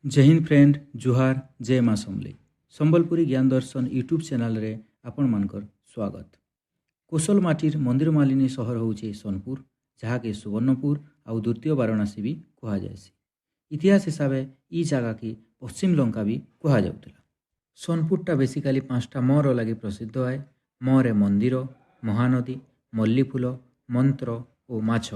ଜୟ Hind friend, ଜୁହାର, ଜୟ ମା ସମଲେଇ। ସମ୍ବଲପୁରୀ ଜ୍ଞାନ ଦର୍ଶନ ୟୁଟ୍ୟୁବ୍ ଚ୍ୟାନେଲ୍ରେ ଆପଣମାନଙ୍କର ସ୍ୱାଗତ। କୋଶଲ ମାଟିର ମନ୍ଦିର ମାଳିନୀ ସହର ହେଉଛି ସୋନପୁର, ଯାହାକି ସୁବର୍ଣ୍ଣପୁର ଆଉ ଦ୍ୱିତୀୟ ବାରାଣସୀ ବି କୁହାଯାଏସି। ଇତିହାସ ହିସାବେ ଇ ଜାଗାକେ ପଶ୍ଚିମ ଲଙ୍କା ବି କୁହାଯାଉଥିଲା। ସୋନପୁରଟା ବେସିକାଲି ପାଞ୍ଚଟା ମର ଲାଗି ପ୍ରସିଦ୍ଧ ଆଏ। ମରେ ମନ୍ଦିର, ମହାନଦୀ, ମଲ୍ଲିଫୁଲ, ମନ୍ତ୍ର ଓ ମାଛ।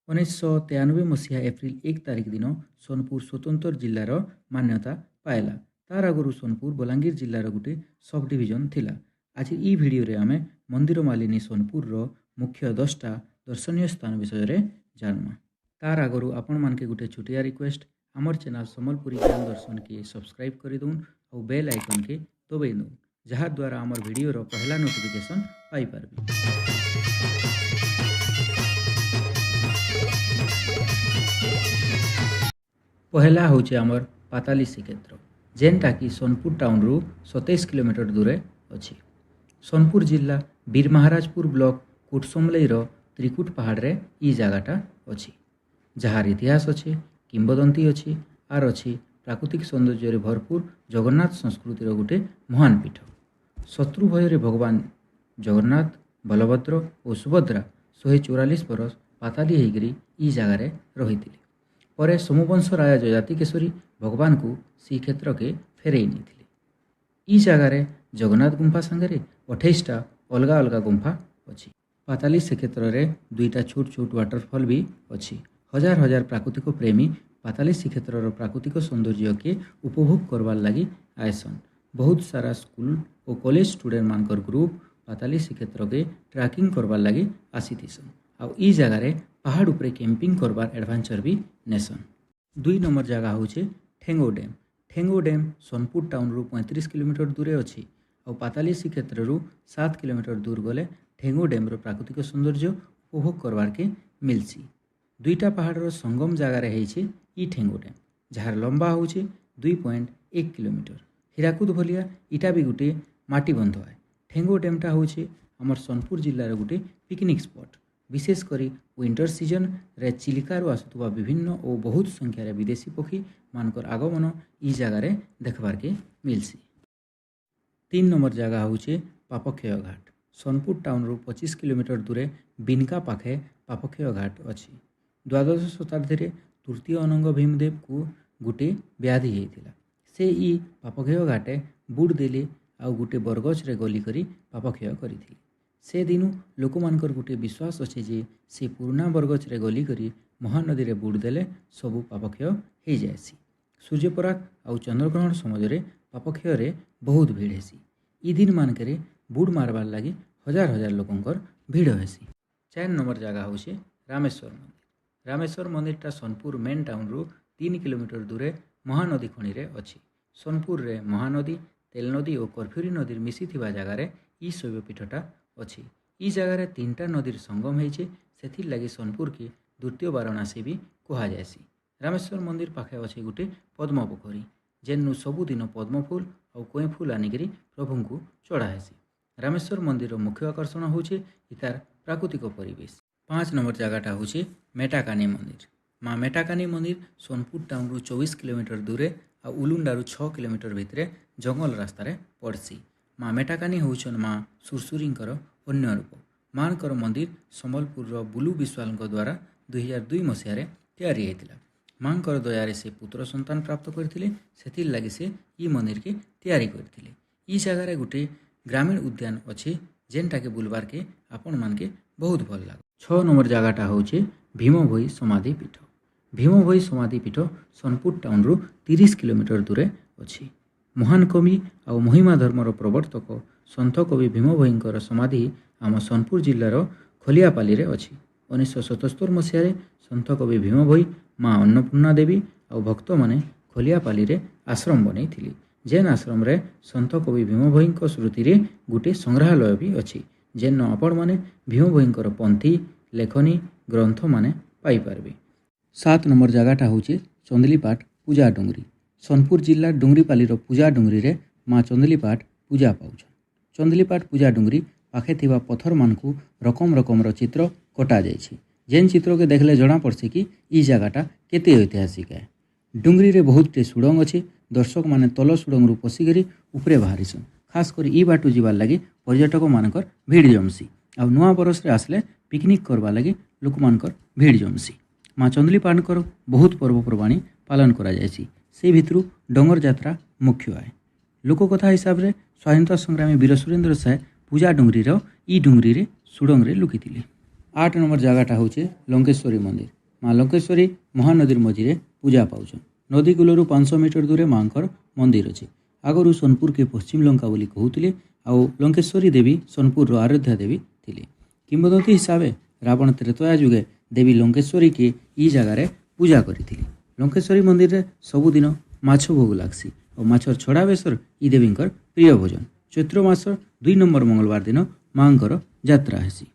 1993 ମସିହା ଏପ୍ରିଲ 1 ତାରିଖ ଦିନ ସୋନପୁର ସ୍ୱତନ୍ତ୍ର ଜିଲ୍ଲାର ମାନ୍ୟତା ପାଇଲା। ତାର ଆଗରୁ ସୋନପୁର ବଲାଙ୍ଗୀର ଜିଲ୍ଲାର ଗୋଟେ ସବ୍ ଡିଭିଜନ ଥିଲା। ଆଜି ଇ ଭିଡ଼ିଓରେ ଆମେ ମନ୍ଦିର ମାଳିନୀ ସୋନପୁରର ମୁଖ୍ୟ 10ଟା ଦର୍ଶନୀୟ ସ୍ଥାନ ବିଷୟରେ ଜାଣମା। ତାର ଆଗରୁ ଆପଣମାନକେ ଗୋଟେ ଛୋଟିଆ ରିକ୍ୱେଷ୍ଟ, ଆମର ଚ୍ୟାନେଲ୍ ସମ୍ବଲପୁରୀ ଜ୍ଞାନ ଦର୍ଶନକେ ସବସ୍କ୍ରାଇବ୍ କରିଦଉନ୍ ଆଉ ବେଲ୍ ଆଇକନ୍କେ ଦବେଇ ଦଉନ୍, ଯାହାଦ୍ୱାରା ଆମର ଭିଡ଼ିଓର ପହଲା ନୋଟିଫିକେସନ୍ ପାଇପାରିବେ। ପହେଲା ହେଉଛି ଆମର ପାତାଲି ଶ୍ରୀକ୍ଷେତ୍ର, ଯେନ୍ଟାକି ସୋନପୁର ଟାଉନରୁ 27 କିଲୋମିଟର ଦୂରେ ଅଛି। ସୋନପୁର ଜିଲ୍ଲା ବୀରମହାରାଜପୁର ବ୍ଲକ କୋଟସମଲେଇର ତ୍ରିକୁଟ ପାହାଡ଼ରେ ଇ ଜାଗାଟା ଅଛି, ଯାହାର ଇତିହାସ ଅଛି, କିମ୍ବଦନ୍ତୀ ଅଛି, ଆର୍ ଅଛି ପ୍ରାକୃତିକ ସୌନ୍ଦର୍ଯ୍ୟରେ ଭରପୁର ଜଗନ୍ନାଥ ସଂସ୍କୃତିର ଗୋଟେ ମହାନ ପୀଠ। ଶତ୍ରୁ ଭୟରେ ଭଗବାନ ଜଗନ୍ନାଥ, ବଳଭଦ୍ର ଓ ସୁଭଦ୍ରା 144 ବରଷ ପାତାଲି ହେଇକରି ଇ ଜାଗାରେ ରହିଥିଲେ। ପରେ ସୋମବଂଶ ରାଜା ଯଯାତି କେଶରୀ ଭଗବାନଙ୍କୁ ଶ୍ରୀକ୍ଷେତ୍ରକେ ଫେରେଇ ନେଇଥିଲେ। ଇ ଜାଗାରେ ଜଗନ୍ନାଥ ଗୁମ୍ଫା ସାଙ୍ଗରେ 28ଟା ଅଲଗା ଅଲଗା ଗୁମ୍ଫା ଅଛି। ପାତାଲି ଶ୍ରୀକ୍ଷେତ୍ରରେ ଦୁଇଟା ଛୋଟ ଛୋଟ ୱାଟରଫଲ୍ ବି ଅଛି। ହଜାର ହଜାର ପ୍ରାକୃତିକ ପ୍ରେମୀ ପାତାଲି ଶ୍ରୀକ୍ଷେତ୍ରର ପ୍ରାକୃତିକ ସୌନ୍ଦର୍ଯ୍ୟକେ ଉପଭୋଗ କରବାର୍ ଲାଗି ଆଏସନ୍। ବହୁତ ସାରା ସ୍କୁଲ ଓ କଲେଜ ଷ୍ଟୁଡେଣ୍ଟମାନଙ୍କର ଗ୍ରୁପ୍ ପାତାଲି ଶ୍ରୀକ୍ଷେତ୍ରକେ ଟ୍ରାକିଂ କରବାର୍ ଲାଗି ଆସିଥିସନ୍ ଆଉ ଇ ଜାଗାରେ ପାହାଡ଼ ଉପରେ କ୍ୟାମ୍ପିଂ କରବାର୍ ଆଡ଼ଭେଞ୍ଚର ବି ନେସନ୍। 2 ନମ୍ବର ଜାଗା ହେଉଛି ଠେଙ୍ଗୋ ଡ୍ୟାମ୍। ଠେଙ୍ଗୋ ଡ୍ୟାମ୍ ସୋନପୁର ଟାଉନରୁ 35 କିଲୋମିଟର ଦୂରେ ଅଛି ଆଉ ପାତାଲି ଶ୍ରୀକ୍ଷେତ୍ରରୁ 7 କିଲୋମିଟର ଦୂର ଗଲେ ଠେଙ୍ଗୋ ଡ୍ୟାମ୍ର ପ୍ରାକୃତିକ ସୌନ୍ଦର୍ଯ୍ୟ ଉପଭୋଗ କରବାର୍କେ ମିଲ୍ସି। ଦୁଇଟା ପାହାଡ଼ର ସଙ୍ଗମ ଜାଗାରେ ହେଇଛି ଇ ଠେଙ୍ଗୋ ଡ୍ୟାମ୍, ଯାହାର ଲମ୍ବା ହେଉଛି 2.1 କିଲୋମିଟର। ହୀରାକୁଦ ଭଳିଆ ଇଟା ବି ଗୋଟିଏ ମାଟି ବନ୍ଧ ଆଏ। ଠେଙ୍ଗୋ ଡ୍ୟାମ୍ଟା ହେଉଛି ଆମର ସୋନପୁର ଜିଲ୍ଲାର ଗୋଟେ ପିକନିକ୍ ସ୍ପଟ୍। ବିଶେଷ କରି ୱିଣ୍ଟର ସିଜନରେ ଚିଲିକାରୁ ଆସୁଥିବା ବିଭିନ୍ନ ଓ ବହୁତ ସଂଖ୍ୟାରେ ବିଦେଶୀ ପକ୍ଷୀମାନଙ୍କର ଆଗମନ ଇ ଜାଗାରେ ଦେଖବାର୍କେ ମିଲ୍ସି। 3 ନମ୍ବର ଜାଗା ହେଉଛି ପାପକ୍ଷୟ ଘାଟ। ସୋନପୁର ଟାଉନରୁ 25 କିଲୋମିଟର ଦୂରେ ବିନକା ପାଖେ ପାପକ୍ଷୟ ଘାଟ ଅଛି। ଦ୍ୱାଦଶ ଶତାବ୍ଦୀରେ ତୃତୀୟ ଅନଙ୍ଗ ଭୀମଦେବକୁ ଗୋଟେ ବ୍ୟାଧି ହେଇଥିଲା। ସେ ଇ ପାପକ୍ଷୟ ଘାଟେ ବୁଡ଼ ଦେଲେ ଆଉ ଗୋଟେ ବରଗଛରେ ଗଲି କରି ପାପକ୍ଷୟ କରିଥିଲେ। ସେ ଦିନୁ ଲୋକମାନଙ୍କର ଗୋଟେ ବିଶ୍ୱାସ ଅଛି ଯେ ସେ ପୁରୁଣା ବରଗଛରେ ଗଲି କରି ମହାନଦୀରେ ବୁଡ଼ ଦେଲେ ସବୁ ପାପକ୍ଷୟ ହେଇଯାଏସି। ସୂର୍ଯ୍ୟପରାଗ ଆଉ ଚନ୍ଦ୍ରଗ୍ରହଣ ସମୟରେ ପାପକ୍ଷୟରେ ବହୁତ ଭିଡ଼ ହେସି। ଇ ଦିନ ମାନଙ୍କରେ ବୁଡ଼ ମାରବାର୍ ଲାଗି ହଜାର ହଜାର ଲୋକଙ୍କର ଭିଡ଼ ହେସି। 4 ନମ୍ବର ଜାଗା ହେଉଛି ରାମେଶ୍ୱର ମନ୍ଦିର। ରାମେଶ୍ୱର ମନ୍ଦିରଟା ସୋନପୁର ମେନ୍ ଟାଉନରୁ 3 କିଲୋମିଟର ଦୂରେ ମହାନଦୀ ଖଣିରେ ଅଛି। ସୋନପୁରରେ ମହାନଦୀ, ତେଲନଦୀ ଓ କର୍ଫୁରୀ ନଦୀର ମିଶିଥିବା ଜାଗାରେ ଇ ଶୈବପୀଠଟା ଅଛି। ଇ ଜାଗାରେ 3ଟା ନଦୀର ସଙ୍ଗମ ହେଇଛେ, ସେଥିର୍ଲାଗି ସୋନପୁରକେ ଦ୍ୱିତୀୟ ବାରାଣସୀ ବି କୁହାଯାଏସି। ରାମେଶ୍ୱର ମନ୍ଦିର ପାଖେ ଅଛି ଗୋଟେ ପଦ୍ମ ପୋଖରୀ, ଯେନ୍ନୁ ସବୁଦିନ ପଦ୍ମଫୁଲ ଆଉ କଇଁ ଫୁଲ ଆନିକିରି ପ୍ରଭୁଙ୍କୁ ଚଢ଼ା ହେସି। ରାମେଶ୍ୱର ମନ୍ଦିରର ମୁଖ୍ୟ ଆକର୍ଷଣ ହେଉଛି ଇତାର ପ୍ରାକୃତିକ ପରିବେଶ। 5 ନମ୍ବର ଜାଗାଟା ହେଉଛି ମେଟାକାନୀ ମନ୍ଦିର। ମା ମେଟାକାନୀ ମନ୍ଦିର ସୋନପୁର ଟାଉନରୁ 24 କିଲୋମିଟର ଦୂରେ ଆଉ ଉଲୁଣ୍ଡାରୁ 6 କିଲୋମିଟର ଭିତରେ ଜଙ୍ଗଲ ରାସ୍ତାରେ ପଡ଼୍ସି। ମା ମେଟାକାନୀ ହେଉଛନ୍ ମା ସୁରସୁରୀଙ୍କର ଅନ୍ୟ ରୂପ। ମାଙ୍କର ମନ୍ଦିର ସମ୍ବଲପୁରର ବୁଲୁ ବିଶ୍ୱାଳଙ୍କ ଦ୍ୱାରା 2002 ମସିହାରେ ତିଆରି ହେଇଥିଲା। ମାଙ୍କର ଦୟାରେ ସେ ପୁତ୍ର ସନ୍ତାନ ପ୍ରାପ୍ତ କରିଥିଲେ, ସେଥିର୍ଲାଗି ସେ ଇ ମନ୍ଦିରକେ ତିଆରି କରିଥିଲେ। ଇ ଜାଗାରେ ଗୋଟେ ଗ୍ରାମୀଣ ଉଦ୍ୟାନ ଅଛି, ଯେନ୍ଟାକେ ବୁଲବାର୍କେ ଆପଣମାନକେ ବହୁତ ଭଲ ଲାଗେ। 6 ନମ୍ବର ଜାଗାଟା ହେଉଛି ଭୀମଭୋଇ ସମାଧି ପୀଠ। ଭୀମଭୋଇ ସମାଧି ପୀଠ ସୋନପୁର ଟାଉନରୁ 30 କିଲୋମିଟର ଦୂରେ ଅଛି। ମହାନ କବି ଆଉ ମହିମା ଧର୍ମର ପ୍ରବର୍ତ୍ତକ ସନ୍ଥ କବି ଭୀମଭୋଇଙ୍କର ସମାଧି ଆମ ସୋନପୁର ଜିଲ୍ଲାର ଖଲିଆପାଲିରେ ଅଛି। 1977 ମସିହାରେ ସନ୍ଥ କବି ଭୀମଭୋଇ, ମା ଅନ୍ନପୂର୍ଣ୍ଣା ଦେବୀ ଆଉ ଭକ୍ତମାନେ ଖଲିଆପାଲିରେ ଆଶ୍ରମ ବନେଇଥିଲେ, ଯେନ୍ ଆଶ୍ରମରେ ସନ୍ଥ କବି ଭୀମଭୋଇଙ୍କ ସ୍ମୃତିରେ ଗୋଟେ ସଂଗ୍ରହାଳୟ ବି ଅଛି, ଯେନ୍ନ ଆପଣମାନେ ଭୀମଭୋଇଙ୍କର ପନ୍ଥୀ, ଲେଖନୀ, ଗ୍ରନ୍ଥମାନେ ପାଇପାରିବେ। 7 ନମ୍ବର ଜାଗାଟା ହେଉଛି ଚନ୍ଦଲିପାଟ ପୂଜା ଡୁଙ୍ଗରି। ସୋନପୁର ଜିଲ୍ଲା ଡୁଙ୍ଗରିପାଲିର ପୂଜା ଡୁଙ୍ଗରିରେ ମା ଚନ୍ଦଲିପାଟ ପୂଜା ପାଉଛନ୍। ଚନ୍ଦଲିପାଟ ପୂଜା ଡୁଙ୍ଗରି ପାଖେ ଥିବା ପଥରମାନଙ୍କୁ ରକମ ରକମର ଚିତ୍ର କଟାଯାଇଛି, ଯେନ୍ ଚିତ୍ରକେ ଦେଖିଲେ ଜଣା ପଡ଼୍ସି କି ଇ ଜାଗାଟା କେତେ ଐତିହାସିକ। ଡୁଙ୍ଗରିରେ ବହୁତଟେ ସୁଡ଼ଙ୍ଗ ଅଛି। ଦର୍ଶକମାନେ ତଲ ସୁଡ଼ଙ୍ଗରୁ ପଶିକରି ଉପରେ ବାହାରିଛନ୍। ଖାସ କରି ଇ ବାଟୁ ଯିବାର୍ ଲାଗି ପର୍ଯ୍ୟଟକମାନଙ୍କର ଭିଡ଼ ଜମସି ଆଉ ନୂଆ ବରଷରେ ଆସିଲେ ପିକନିକ୍ କରବାର୍ ଲାଗି ଲୋକମାନଙ୍କର ଭିଡ଼ ଜମସି। ମା ଚନ୍ଦଲିପାଙ୍କର ବହୁତ ପର୍ବପର୍ବାଣି ପାଳନ କରାଯାଇସି। ସେ ଭିତରୁ ଡଙ୍ଗର ଯାତ୍ରା ମୁଖ୍ୟ ଆଏ। ଲୋକକଥା ହିସାବରେ ସ୍ୱାଧୀନତା ସଂଗ୍ରାମୀ ବୀର ସୁରେନ୍ଦ୍ର ସାଏ ପୂଜା ଡୁଙ୍ଗରିର ଇ ଡୁଙ୍ଗରିରେ ସୁଡ଼ଙ୍ଗରେ ଲୁକିଥିଲେ। 8 ନମ୍ବର ଜାଗାଟା ହଉଛେ ଲଙ୍କେଶ୍ୱରୀ ମନ୍ଦିର। ମା ଲଙ୍କେଶ୍ୱରୀ ମହାନଦୀର ମଝିରେ ପୂଜା ପାଉଛନ୍। ନଦୀ କୂଲରୁ 500 ମିଟର ଦୂରେ ମାଙ୍କର ମନ୍ଦିର ଅଛି। ଆଗରୁ ସୋନପୁରକେ ପଶ୍ଚିମ ଲଙ୍କା ବୋଲି କହୁଥିଲେ ଆଉ ଲଙ୍କେଶ୍ୱରୀ ଦେବୀ ସୋନପୁରର ଆରାଧ୍ୟା ଦେବୀ ଥିଲେ। କିମ୍ବଦନ୍ତୀ ହିସାବେ ରାବଣ ତ୍ରେତୟା ଯୁଗେ ଦେବୀ ଲଙ୍କେଶ୍ୱରୀକେ ଇ ଜାଗାରେ ପୂଜା କରିଥିଲେ। ଲଙ୍କେଶ୍ୱରୀ ମନ୍ଦିରରେ ସବୁଦିନ ମାଛ ଭୋଗ ଲାଗ୍ସି ଆଉ ମାଛର ଛଡ଼ା ବେସର ଇ ଦେବୀଙ୍କର ପ୍ରିୟ ଭୋଜନ। ଚୈତ୍ର ମାସ 2 ନମ୍ବର ମଙ୍ଗଳବାର ଦିନ ମାଙ୍କର ଯାତ୍ରା ହେସି।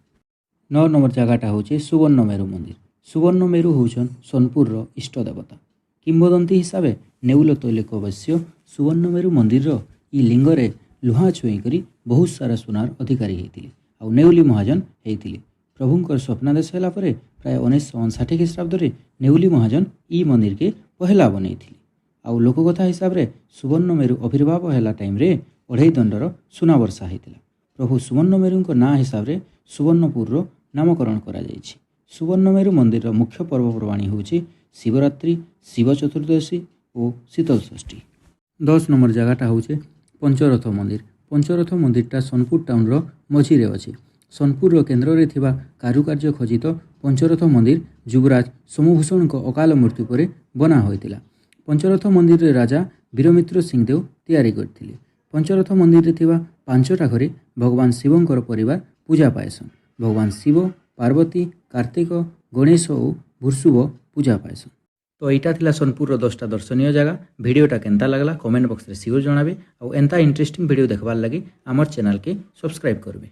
9 ନମ୍ବର ଜାଗାଟା ହଉଛେ ସୁବର୍ଣ୍ଣ ମେରୁ ମନ୍ଦିର। ସୁବର୍ଣ୍ଣ ମେରୁ ହଉଛନ୍ ସୋନପୁରର ଇଷ୍ଟ ଦେବତା। କିମ୍ବଦନ୍ତୀ ହିସାବେ ନେଉଲ ତୈଲିକ ବୈଶ୍ୟ ସୁବର୍ଣ୍ଣମେରୁ ମନ୍ଦିରର ଇ ଲିଙ୍ଗରେ ଲୁହା ଛୁଇଁ କରି ବହୁତ ସାରା ସୁନାର ଅଧିକାରୀ ହେଇଥିଲେ ଆଉ ନେଉଲି ମହାଜନ ହେଇଥିଲେ। ପ୍ରଭୁଙ୍କର ସ୍ୱପ୍ନାଦେଶ ହେଲା ପରେ ପ୍ରାୟ 1959 ଖ୍ରୀଷ୍ଟାବ୍ଦରେ ନେଉଲି ମହାଜନ ଇ ମନ୍ଦିରକେ ପହେଲା ବନେଇଥିଲେ। ଆଉ ଲୋକକଥା ହିସାବରେ ସୁବର୍ଣ୍ଣମେରୁ ଆବିର୍ଭାବ ହେଲା ଟାଇମ୍ରେ 2.5 ଦଣ୍ଡର ସୁନା ବର୍ଷା ହେଇଥିଲା। ପ୍ରଭୁ ସୁବର୍ଣ୍ଣମେରୁଙ୍କ ନାଁ ହିସାବରେ ସୁବର୍ଣ୍ଣପୁରର ନାମକରଣ କରାଯାଇଛି। ସୁବର୍ଣ୍ଣମେରୁ ମନ୍ଦିରର ମୁଖ୍ୟ ପର୍ବପର୍ବାଣି ହେଉଛି ଶିବରାତ୍ରି, ଶିବ ଚତୁର୍ଦ୍ଦଶୀ ଓ ଶୀତଳ ଷଷ୍ଠୀ। 10 ନମ୍ବର ଜାଗାଟା ହଉଛେ ପଞ୍ଚରଥ ମନ୍ଦିର। ପଞ୍ଚରଥ ମନ୍ଦିରଟା ସୋନପୁର ଟାଉନର ମଝିରେ ଅଛି। ସୋନପୁରର କେନ୍ଦ୍ରରେ ଥିବା କାରୁକାର୍ଯ୍ୟ ଖଚିତ ପଞ୍ଚରଥ ମନ୍ଦିର ଯୁବରାଜ ସୋମଭୂଷଣଙ୍କ ଅକାଳ ମୃତ୍ୟୁ ପରେ ବନା ହୋଇଥିଲା। ପଞ୍ଚରଥ ମନ୍ଦିରରେ ରାଜା ବୀରମିତ୍ର ସିଂଦେଓ ତିଆରି କରିଥିଲେ। ପଞ୍ଚରଥ ମନ୍ଦିରରେ ଥିବା 5ଟା ଘରେ ଭଗବାନ ଶିବଙ୍କର ପରିବାର ପୂଜା ପାଏସନ୍। ଭଗବାନ ଶିବ, ପାର୍ବତୀ, କାର୍ତ୍ତିକ, ଗଣେଶ ଓ ଭୃଷୁବ ପୂଜା ପାଏସନ୍। ତ ଏଇଟା ଥିଲା ସୋନପୁରର 10ଟା ଦର୍ଶନୀୟ ଜାଗା। ଭିଡ଼ିଓଟା କେନ୍ତା ଲାଗଲା କମେଣ୍ଟ ବକ୍ସରେ ସିଓର ଜଣାବେ ଆଉ ଏନ୍ତା ଇଣ୍ଟରେଷ୍ଟିଂ ଭିଡ଼ିଓ ଦେଖବାର୍ ଲାଗି ଆମର ଚ୍ୟାନେଲକେ ସବସ୍କ୍ରାଇବ୍ କରିବେ।